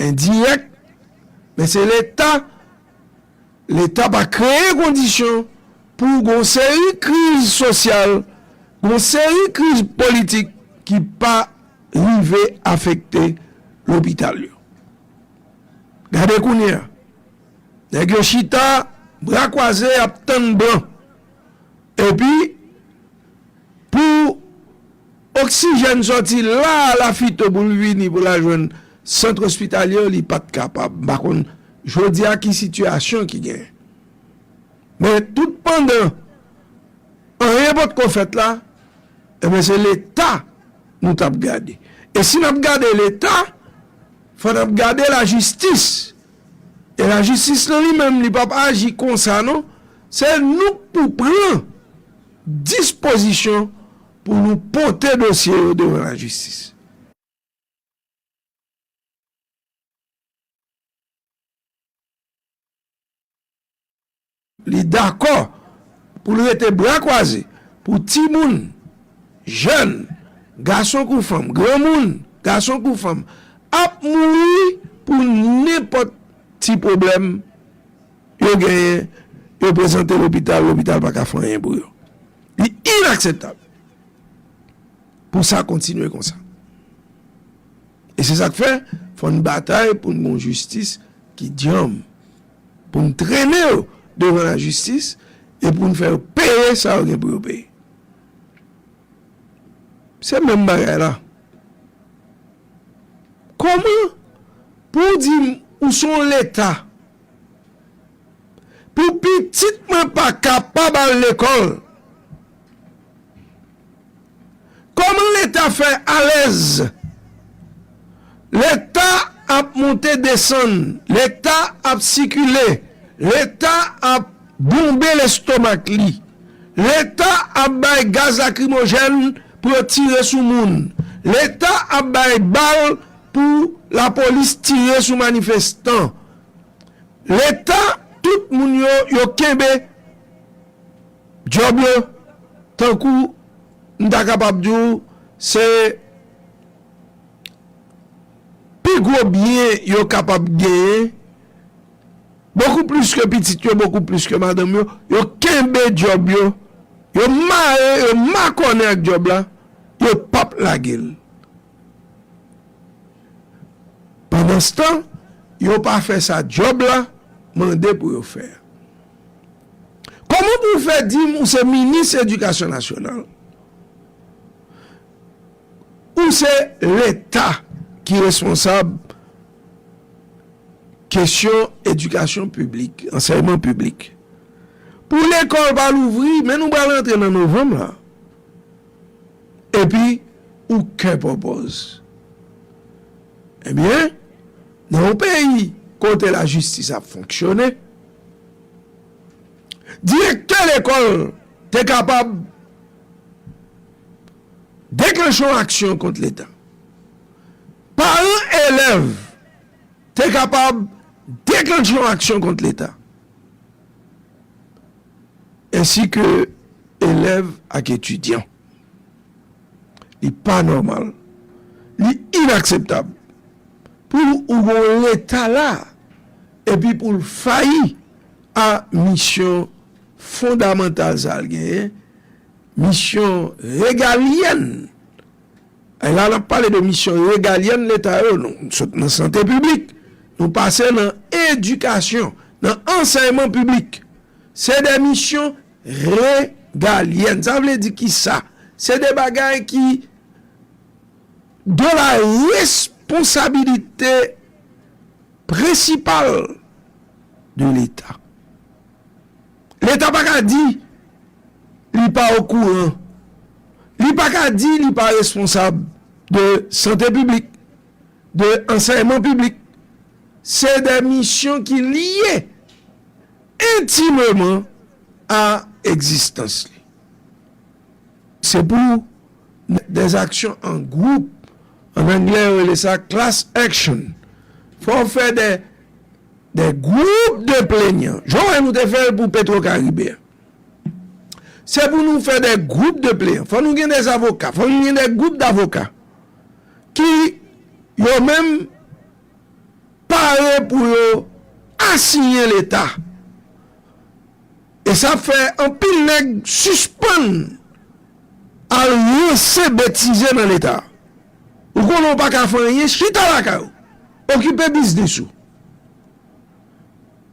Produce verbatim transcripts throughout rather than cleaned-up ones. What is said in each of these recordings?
endirèk, men se Leta, Leta pa kreye kondisyon pou gon seri kriz sosyal, gon seri kriz politik ki pa rive afekte lopital yo. Gade kounye a. Nèg yo chita, bra kwaze, y ap tann blan. Epi, pou oksijèn sòti la, Lafito, pou l vini, pou l al jwenn sant ospitalye, li pa t kapab. M pa konn jodi a ki sitiyasyon ki genyen. Men tout pandan anyen potko fèt la, ebyen, se Leta nou t ap gade. E si n ap gade Leta, fò n ap gade lajistis. E lajistis lan li menm, li p ap aji konsa non. Se nou k pou pran dispozisyon pou nou pote dosye yo devan lajistis. Li dakò pou l rete bra kwaze pou timoun, jèn, gason kou fanm, granmoun, gason kou fanm, ap mouri pou nenpòt ti pwoblèm yo genyen, yo prezante lopital, lopital pa ka fè anyen pou yo. Li inakseptab pou sa kontinye konsa. E se sa k fè, fò n batay pou n gon jistis ki djanm, pou n trennen yo devan lajistis e pou n fè yo peye sa yo gen pou yo peye. Se menm bagay la. Kòman pou w di m ou se yon Leta, pou pitit mwen pa kapab al lekòl? Kòman Leta fè alèz? Leta ap monte desann, Leta ap sikile, Leta ap bonbe lestomak li, Leta ap bay gaz lakrimojèn pou yo tire sou moun, Leta ap bay bal pou lapolis tire sou manifestan. Leta, tout moun yo, yo kenbe djòb yo, tankou m ta kapab di w, se pi gwo byen yo kapab genyen, bokou plis ke pitit yo, bokou plis ke madanm yo, yo kenbe djòb yo, yo mare, yo makònen ak djòb la, yo p ap lage l. Pandanstan, yo pa fè sa djòb la mande pou yo fè a. Kòman pou w fè di m ou se minis edikasyon nasyonal? Ou se Leta ki responsab kesyon edikasyon piblik, ansèyman piblik. Pou lekòl pa louvri, men nou pral rantre nan novanm la. Epi, ou kè pòpòz. Ebyen, nan yon peyi kote lajistis ap fonksyone, direktè lekòl te kapab deklanche yon aksyon kont Leta. Paran elèv te kapab deklanche yon aksyon kont Leta, ensi ke elèv ak etidyan. Li pa nòmal, li inakseptab pou ou gon Leta la, epi pou l fayi a misyon fondamantal sa l genyen, misyon regalyèn. E la, n ap pale de misyon regalyèn Leta yo, nou sot nan sante piblik, nou pase nan edikasyon, nan ansèyman piblik. Se de misyon regalyèn. Sa vle di ki sa? Se de bagay ki de la responsabilite prensipal de Leta. Leta pa ka di li pa okouran. Li pa ka di li pa responsab de sante piblik, de ansèyman piblik. Se de misyon ki lye entimeman a egzistans li. Se pou des actions en groupe, an anglè yo rele sa class action. Fò w fè de, de group de plenyan. Jan w wè nou te fè l pou Petwokaribe a. Se pou nou fè de group de plenyan. Fò nou gen de avoka. Fò nou gen de group davoka ki yo menm pou yo asiyen Leta. E sa fè anpil nèg sispann al ranse betize nan Leta. Ou konnen w pa ka fè anyen, chita lakay ou. Okipe biznis ou.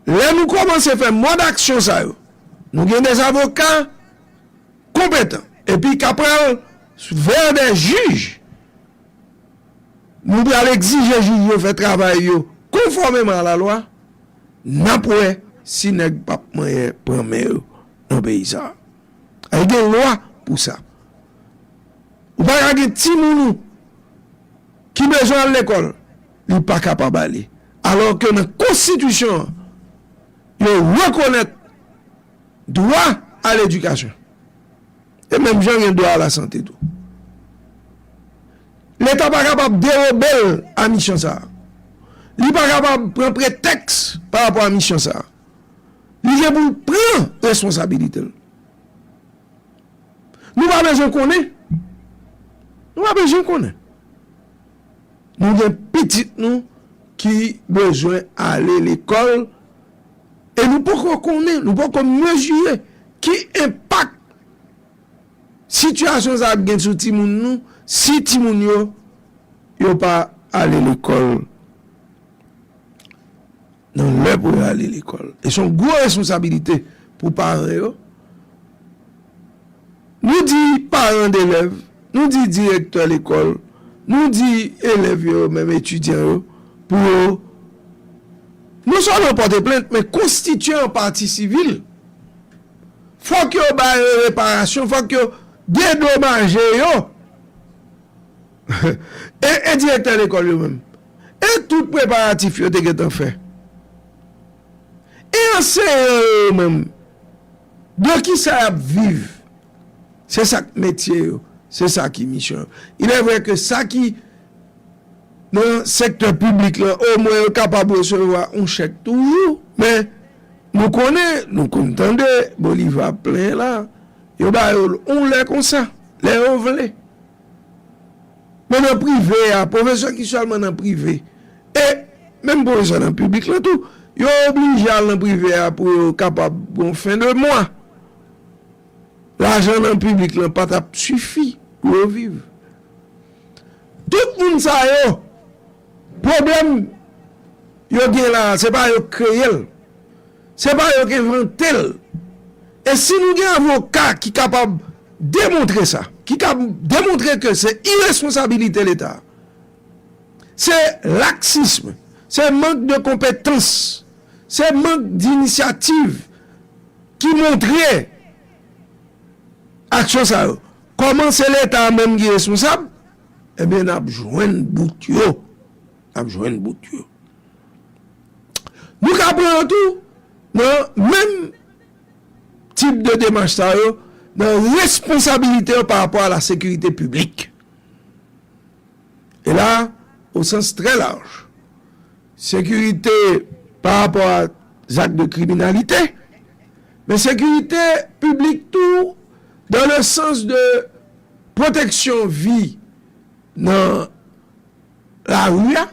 Lè nou kòmanse fè mòd aksyon sa yo, nou gen dè avoka konpetan epi k ap pral vè dè jij. Nou pral egzije jij yo fè travay yo konfòmeman a lalwa. N ap wè si nèg p ap manyen pran men yo nan peyi sa a. Ay gen lwa pou sa. Ou pa ka gen timoun ou ki bezwen al lekòl, li pa kapab ale. Alò ke nan konstitisyon an, yo rekonèt dwa a ledikasyon. E menm jan gen dwa a lasante tou. Leta pa kapab derobe l a misyon sa a. Li pa kapab pran pretèks pa rapò a misyon sa a. Li gen pou l pran responsabilite l. Nou pa bezwen konnen. Nou pa bezwen konnen. Nou gen pitit nou ki bezwen ale lekòl e nou poko konnen, nou poko mezire ki enpak sitiyasyon sa ap gen sou timoun nou si timoun yo, yo pa ale lekòl nan lè pou yo ale lekòl. E se yon gwo responsabilite pou paran yo. Nou di paran delèv, nou di direktè lekòl, nou di elèv yo, menm etidyan yo, pou yo non sèlman pòte plent, men konstitye yon pati sivil. Fòk yo ba yo reparasyon, fòk yo dedomaje yo. E, e direktè lekòl yo menm? E tout preparatif yo te gentan fè? E anseyan yo menm? De kisa y ap viv? Se sa k metye yo, se sa ki misyon yo. Il est vrai que sa ki nan sektè piblik lan, omwen yo kapab resevwa yon chèk toujou, men nou konnen, nou konn tande Boliva plenyen la, yo ba yo l yon lè konsa, lè yo vle. Men nan prive a, pwofesè ki sèlman nan prive, e menm pwofesè nan piblik lan tou, yo oblije al nan prive a pou yo kapab gon fen de mwa. Lajan nan piblik lan pa t ap sifi pou yo viv. Tout moun sa yo, pwoblèm yo gen la a, se pa yo k kreye l. Se pa yo k envante l. E si nou gen avoka ki kapab demontre sa, ki ka demontre ke se iresponsabilite Leta, se laksism, se mank de konpetans, se mank dinisyativ ki montre aksyon sa yo. Kòman se Leta a menm ki responsab? Ebyen, n ap jwenn bout yo. N ap jwenn bout yo. Nou ka pran yo tou nan menm tip de demach sa yo, nan responsabilite yo pa rapò a la sekirite piblik. E la, o sans trè laj, sekirite pa rapò a zak de kriminalite, men sekirite piblik tou, dans le sens de pwoteksyon vi nan lari a,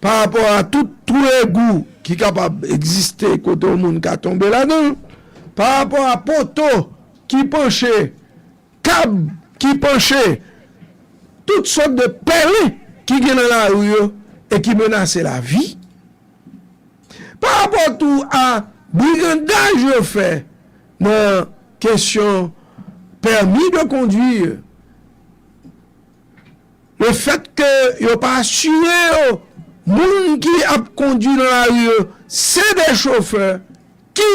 pa rapò a tout twou egou ki kapab egziste kote yon moun ka tonbe ladan l, pa rapò a poto ki panche, kab ki panche, tout sòt de pèlen ki gen nan lari yo e ki menase lavi. Pa rapò tou a brigandaj yo fè nan kesyon pèmi de kondwi, le fèt ke yo pa asire yo moun ki ap kondwi nan lari yo se de chofè ki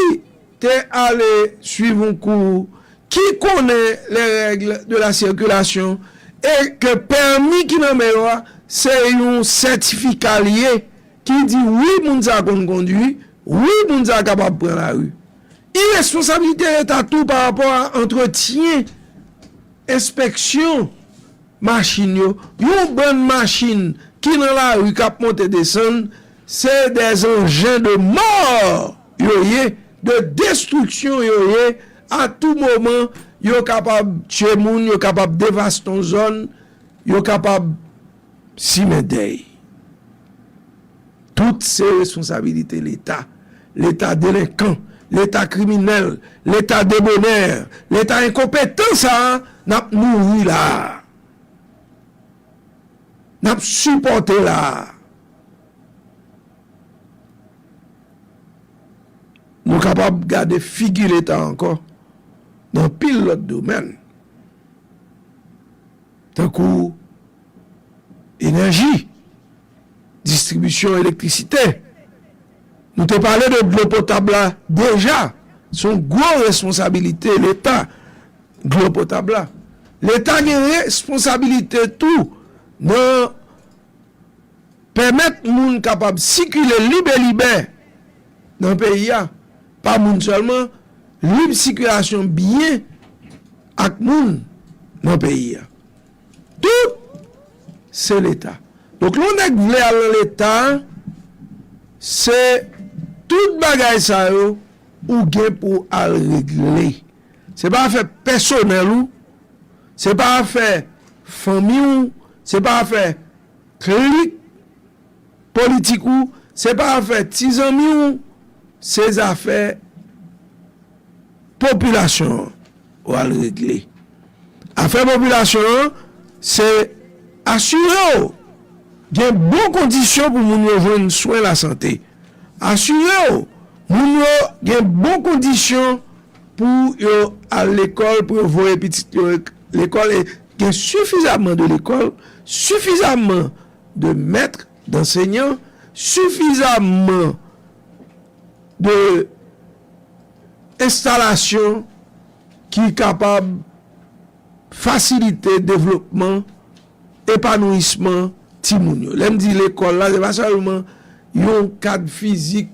te ale swiv yon kou, ki konnen les règles de la circulation, e ke pèmi ki nan men yo a, se yon sètifika li ye, ki di wi, moun sa a konn kondwi, wi, moun sa a kapab pran lari. Iresponsabilite Leta tou pa rapò a antretyen, enspeksyon machin yo. Yon bann machin ki nan lari k ap monte desann, se des engins de mort yo ye, de destriksyon yo ye. A tou moman, yo kapab tye moun, yo kapab devaste yon zòn, yo kapab simen dèy. Tout Tout se responsabilite Leta. Leta delenkan, Leta kriminèl, Leta debonè, Leta enkonpetan sa a, n ap nouri la a. N ap sipòte la a. Nou kapab gade figi Leta ankò nan anpil lòt domèn, tankou enèji, distribisyon elektrisite. Nou te pale de dlo potab la deja. Se yon gwo responsabilite Leta, dlo potab la. Leta gen responsabilite tou nan pèmèt moun kapab sikile lib e libè nan peyi a. Pa moun sèlman, lib sikilasyon byen ak moun nan peyi a. Tout se Leta. Donk, lè yon nèg vle al nan Leta, se tout bagay sa yo ou gen pou al regle. Se pa afè pèsonèl ou, se pa afè fanmi w, se pa afè klik politik ou, se pa afè ti zanmi w, se zafè popilasyon an ou al regle. Afè popilasyon an, se asire w gen bon kondisyon pou moun yo jwenn swen lasante. Asire w moun yo gen bon kondisyon pou yo al lekòl, pou yo voye pitit yo lekòl, e gen sifizamman de lekòl, sifizamman de mèt, dansenyan, sifizamman de enstalasyon ki kapab fasilite devlopman, epanouisman timoun yo. Lè m di lekòl la, se pa sèlman yon kad fizik,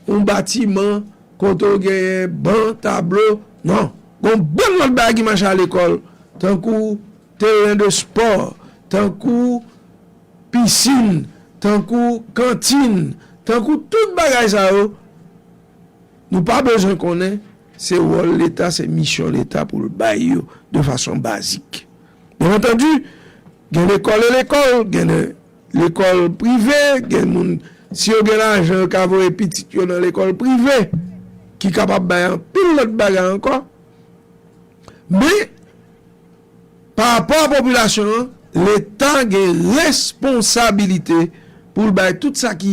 yon batiman, kote w genyen ban, tablo. Non. Gon bann lòt bagay ki mache a lekòl, tankou teren de spò, tankou pisin, tankou kantin, tankou tout bagay sa yo, nou pa bezwen konnen, se wòl Leta, se misyon Leta pou l bay yo de fason bazik. Byen antandi, gen lekòl e lekòl, gen le-, lekòl prive, gen moun, si yo gen lajan, yo ka voye pitit yo nan lekòl prive, ki kapab bay anpil lòt bagay ankò. Men, pa rapò a popilasyon an, Leta gen responsabilite pou l bay tout sa ki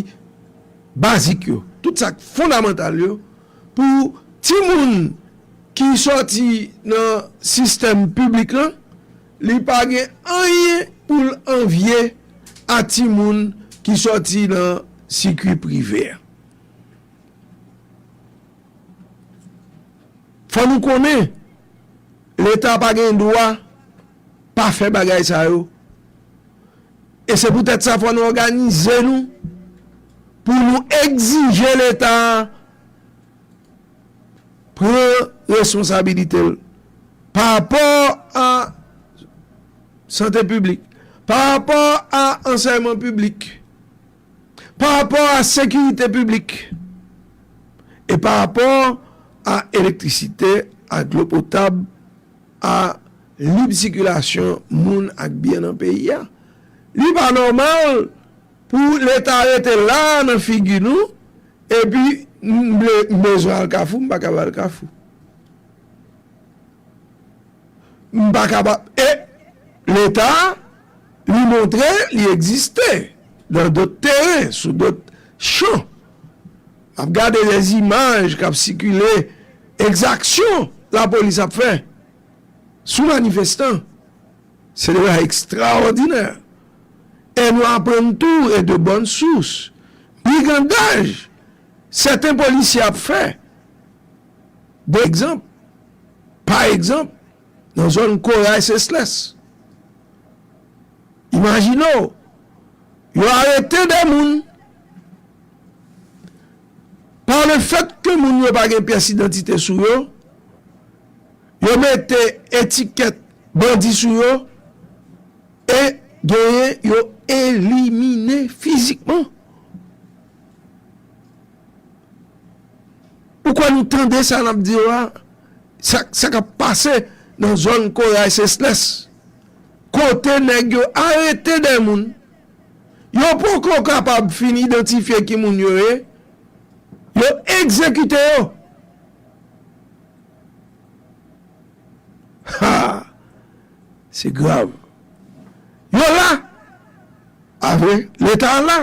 bazik yo, tout sa k fondamantal yo, pou timoun ki sòti nan sistèm piblik lan, li pa gen anyen pou l anvye a timoun ki sòti nan sikui prive a. Fò nou konnen, Leta pa gen dwa pa fè bagay sa yo. E se poutèt sa, fò nou òganize nou pou nou egzije Leta a pran responsabilite l pa rapò a sante piblik, pa rapò a ansèyman piblik, pa rapò a sekirite piblik, e pa rapò a elektrisite, a dlo potab, a lib sikilasyon moun ak byen nan peyi a. Li pa nòmal pou Leta rete la a nan figi nou, epi m ble-, m bezwen al Kafou, m pa ka al Kafou. M pa kapab. E Leta, li montre li egziste nan dòt teren, sou dòt chan. M ap gade dèzimaj k ap sikile, egzaksyon lapolis ap fè sou manifestan. Se de bagay ekstraòdinè. E nou aprann tou, e de bòn sous, brigandaj sèten polisye ap fè. De egzanp, pa egzanp, nan zòn Koray Sesles. Imajine w, yo arete de moun pa le fèt ke moun yo pa gen pyès idantite sou yo, yo mete etikèt bandi sou yo, e genyen yo elimine fizikman. Ou kwè nou tande sa n ap di yo a? Sa, sa k ap pase nan zòn Koray Sesles, kote nèg yo arete de moun, Yo poko kapab fin idantifye ki moun yo ye. Yo egzekite yo. Ha! Se grav. Yo la. A vre, Leta la.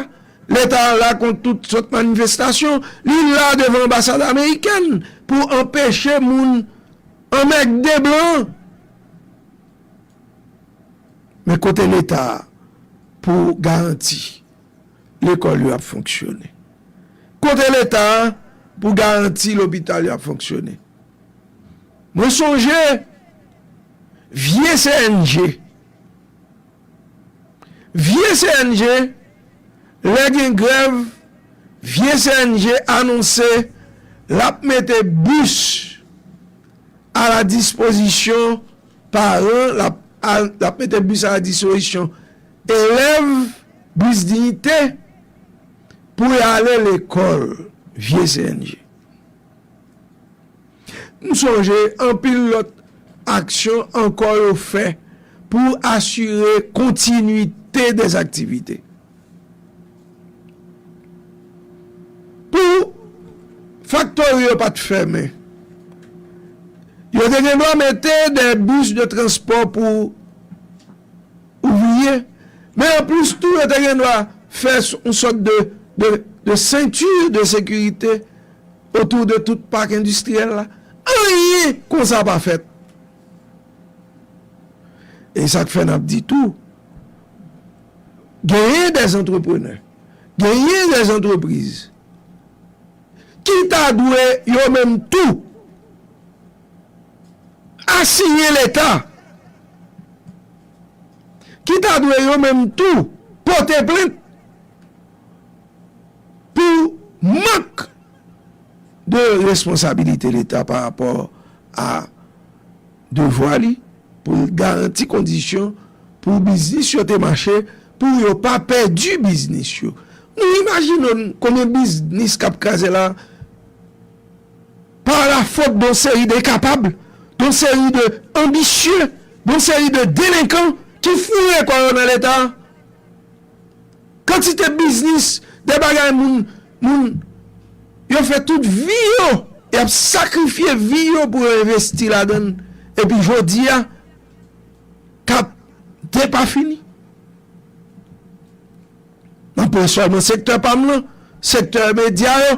Leta la kont tout sòt manifestasyon. Li la devan anbasad amerikèn pou anpeche moun anmègde blan. Men kote Leta pou garanti lekòl yo ap fonksyone? Kote Leta pou garanti lopital yo ap fonksyone? Mwen sonje vye C N G. Vye C N G, lè gen grèv, vye C N G anonse l ap mete bis a la dispozisyon paran, l ap, a, l ap mete bis a la dispozisyon elèv, bis Diyite, pou y ale lekòl, vye C N G. M sonje anpil lòt aksyon ankò yo fè pou asire kontinwite dè aktivite. Pou faktori yo pa t fèmen, yo te gen dwa mete dè bis de transpò pou ouvriye, men anplis tou, yo te gen dwa fè s-, yon sòt de, de, de ceinture de sécurité autour de tout pak endistriyèl la. Anyen konsa pa fèt. E sa k fè n ap di tou, genyen dè antreprenè, genyen dè antrepriz ki ta dwe yo menm tou asiyen Leta, ki ta dwe yo menm tou pote plent pou mank de responsabilite Leta pa rapò a devwa li pou l garanti kondisyon pou biznis yo te mache, pou yo pa pèdi biznis yo. Nou imajine n konbyen biznis k ap kraze la pa lafot de yon seri de kapab, de yon seri de anbisye, de yon seri de delenkan ki foure kò yo nan Leta. Kantite biznis, de bagay moun, moun, yo fè tout vi yo, y ap sakrifye vi yo pou yo envesti ladan l. Epi jodi a, k ap depafini. M ap pran sèlman sektè pa m lan, sektè medya yo,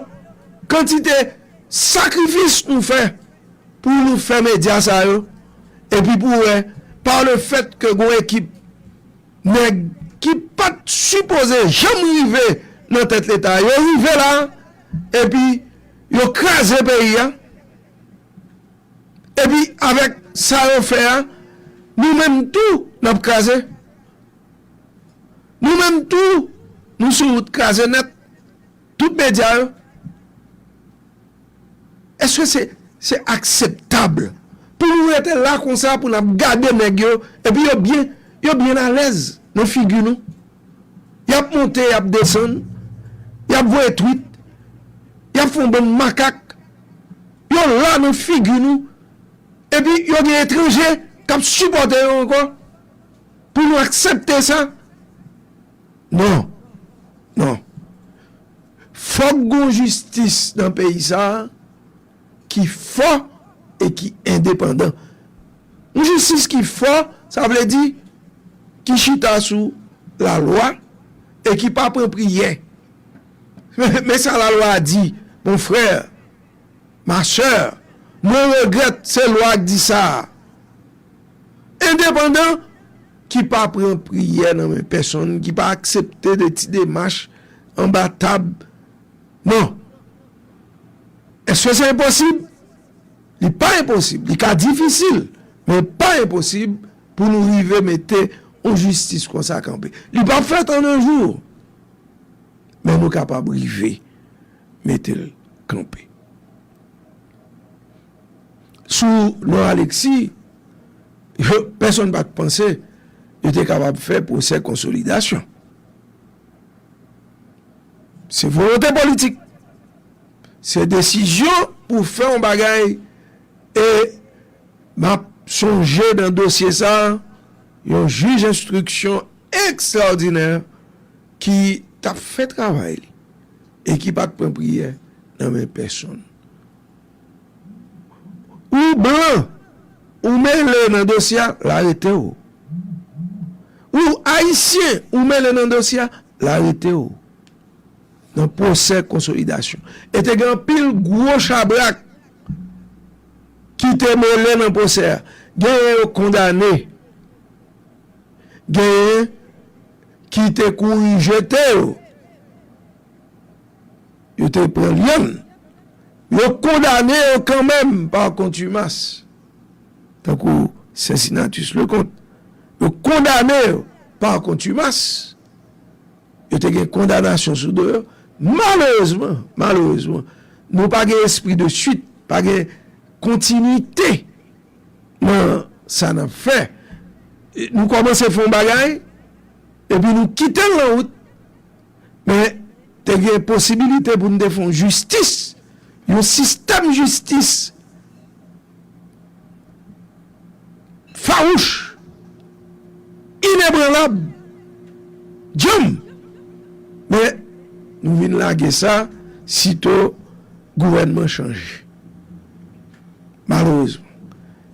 kantite sakrifis nou fè pou nou fè medya sa yo, epi pou wè, pa le fèt ke gon ekip nèg ki pa t sipoze janm rive nan tèt Leta, yo rive la, epi yo kraze peyi a. Epi avèk sa yo fè a, nou menm tou, n ap kraze. Nou menm tou, nou sou wout kraze nèt. Tout medya yo. Èske se, se akseptab pou nou rete la konsa, pou n ap gade nèg yo, epi yo byen, yo byen alèz nan figi nou? Y ap monte, y ap desann, y ap voye tweet, y ap fè yon bann makak, yo la nan figi nou, epi yo gen etranje k ap sipòte yo ankò, pou nou aksepte sa? Non. Non. Fòk gon jistis nan peyi sa a ki fò e ki endepandan. Yon jistis ki fò, sa vle di ki chita sou lalwa e ki pa pran priyè. Men, men sa lalwa a di, mon frè, ma sè, mwen regrèt se lwa k di sa a. Endepandan, ki pa pran priyè nan men pèsonn, ki pa aksepte de ti demach anba tab. Non. Èske se enposib? Li pa enposib. Li ka difisil, men pa enposib pou nou rive mete yon jistis konsa kanpe. Li p ap fèt an yon jou, men nou kapab rive mete l kanpe. Sou non Alexis, yo, pèsonn pa t panse yo te kapab fè pwosè konsolidasyon. Se volonte politik. Se desizyon pou fè yon bagay. E m ap sonje nan dosye sa a, yon jij enstriksyon ekstraòdinè ki t ap fè travay li e ki pa t pran priyè nan men pèsonn. Ou blan, ou mele nan dosye a, l arete w. Ou ayisyen, ou mele nan dosye a, l arete w. Nan pwosè konsolidasyon. E te gen anpil gwo chabrak ki te mele nan pwosè a. Genyen yo kondane. Genyen ki te kouri jete yo. Yo te pran lyann. Yo kondane yo kanmenm pa kontimas. Tankou Cincinnatus Leconte. Yo kondane yo pa kontimas. Yo te gen kondanasyon sou do yo. Malerezman, malerezman, nou pa gen espri de suit, pa gen kontinite nan sa n ap fè. E, nou kòmanse fè yon bagay, epi nou kite l nan wout. Men, te gen posibilite pou n te fè yon jistis, yon sistèm jistis fawouch, inebranlab, djanm. Men, nou vin lage sa, sito gouvènman chanje. Malerezman.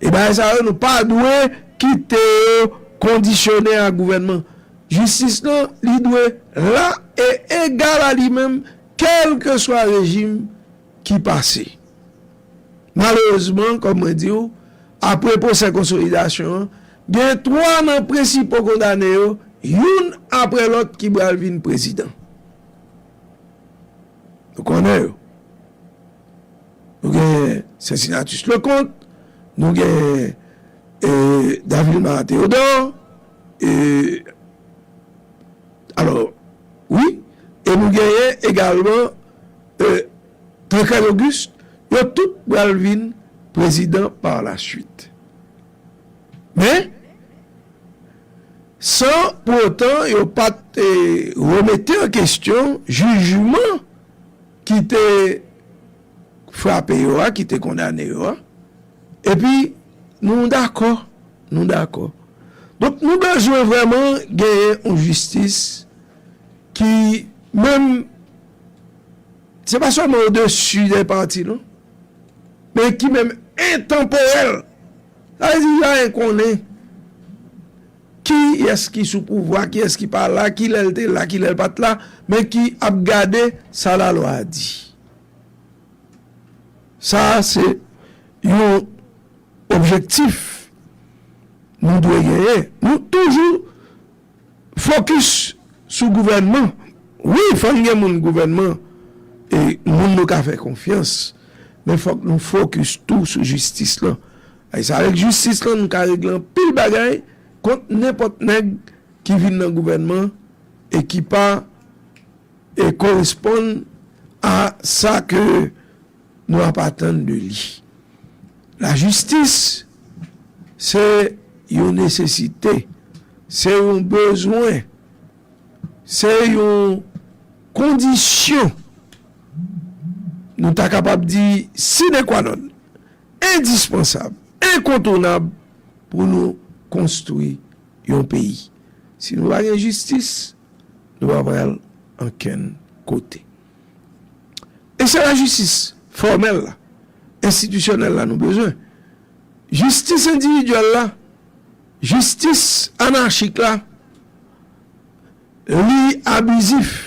E bagay sa yo, nou pa dwe kite yo kondisyone a gouvènman. Jistis lan, li dwe la e egal a li menm, kèlkeswa rejim ki pase. Malerezman, kòm mwen di w, apre pwosè konsolidasyon an, gen twa nan prensipal kondane yo, youn apre lòt, ki pral vin prezidan. Nou konnen yo. Nou gen Cincinnatus Leconte, nou gen, e, Davilma Théodore, e, alò, wi, e nou genyen egalman, e, Tancrède Auguste, yo tout pral vin prezidan pa la suit. Men, san pou otan yo pa t, e, remete an kesyon jijman ki te frape yo a, ki te kondane yo a. Epi, nou dakò, nou dakò. Donk, nou bezwen vrèman genyen yon jistis ki menm, se pa sèlman odesi dè pati, non, men ki menm entanporèl. Sa vle di, jan n konnen kiyès ki sou pouvwa, kiyès ki pa la, kilè l te la, kilè l pa t la, men ki ap gade sa lalwa a di. Sa a se yon objektif nou dwe genyen. Nou toujou fokis sou gouvènman. Wi, fò n gen moun gouvènman, e moun nou ka fè konfyans. Men fòk nou fokis tou sou jistis lan. E sa, avèk jistis lan, nou ka regle anpil bagay kont nenpòt nèg ki vin nan gouvènman e ki pa, e, koresponn a sa ke nou ap atann de li. Lajistis, se yon nesesite, se yon bezwen, se yon kondisyon, nou ta kapab di sine qua non, endispansab, enkontounab pou nou konstwi yon peyi. Si nou pa gen jistis, nou pa pral ankenn kote. E se lajistis fòmèl la, enstitisyonèl la nou bezwen. Jistis endividyèl la, jistis anachik la, li abizif.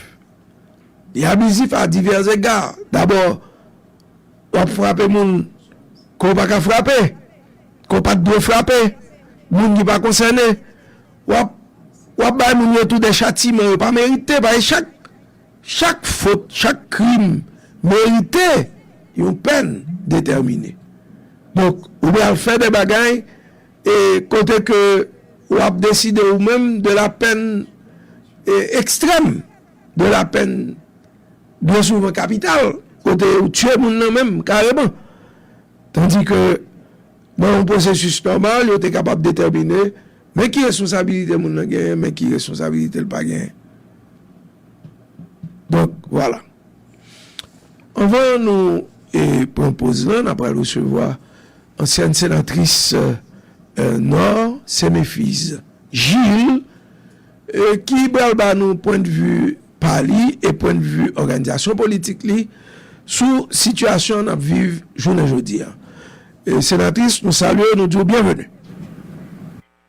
Li abizif a divers égards. Dabò, w ap frape moun ke w pa ka frape, ke w pa t dwe frape, moun ki pa konsène. W ap, w ap bay moun yo tou de chatiman yo pa merite, paske chak, chak fot, chak krim merite yon pèn detèmine. Donk, ou pral fè de bagay, e kote ke w ap deside ou menm de la pèn, e, ekstrèm, de la pèn byen souvan kapital, kote ou tiye moun nan menm kareman. Tandi ke nan yon pwosesis nòmal, yo te kapab detèmine, men ki responsabilite moun nan genyen, men ki responsabilite l pa genyen. Donk, vwala. Anvan nou, e, pran poz lan, n ap pral resevwa ansyèn senatris, e, Nò, Sen Mefiz Jil, e, ki pral ba nou pwennvi pa li e pwennvi òganizasyon politik li sou sitiyasyon n ap viv jounen jodi a. E, senatris, nou salye w, nou di w byenveni.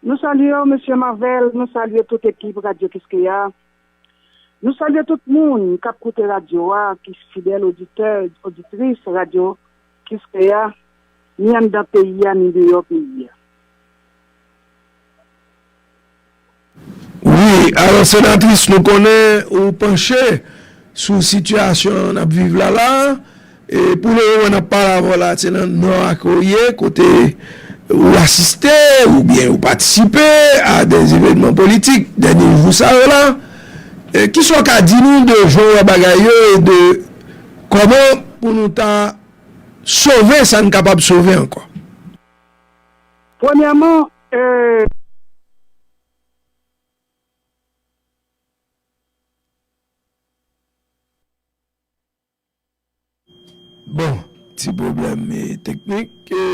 Nou salye w, mesye Marvel, nou salye tout ekip Radyo Kiskeya. Nou salye tout moun k ap koute radyo a, ki fidèl oditè, oditris Radyo Kiskeya, ni anndan peyi a, ni deyò peyi a. Wi, alò senatris, nou konnen ou panche sou sitiyasyon n ap viv la la. E pou le moman n ap pale avè w la, se nan Nò a ke w ye, kote ou asiste oubyen ou patisipe a de evènman politik dènye jou sa yo la. E kisa w ka di nou de jan w wè bagay yo e de kòman pou nou ta sove sa n kapab sove ankò? Premyèman, e, Bon, ti pwoblèm e, teknik. E,